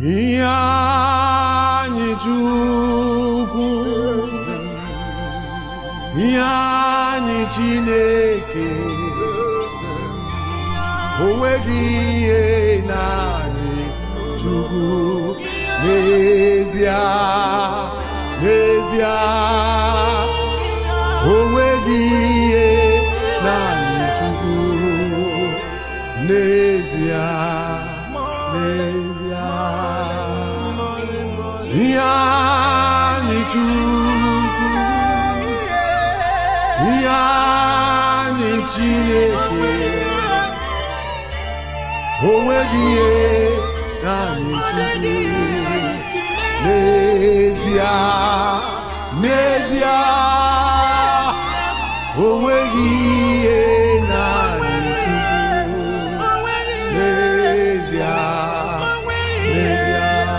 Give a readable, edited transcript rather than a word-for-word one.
Ihe anyị Chukwu, ihe anyị Chineke, o nweghị ihe na-anyị Chukwu. N'ezie, n'ezie, o nweghị ihe na-anyị Chukwu. N'ezie, n'ezie, ihe anyị Chukwu, ihe anyị Chineke, o nweghị ihe na-anyị Chukwu. N'ezie, n'ezie.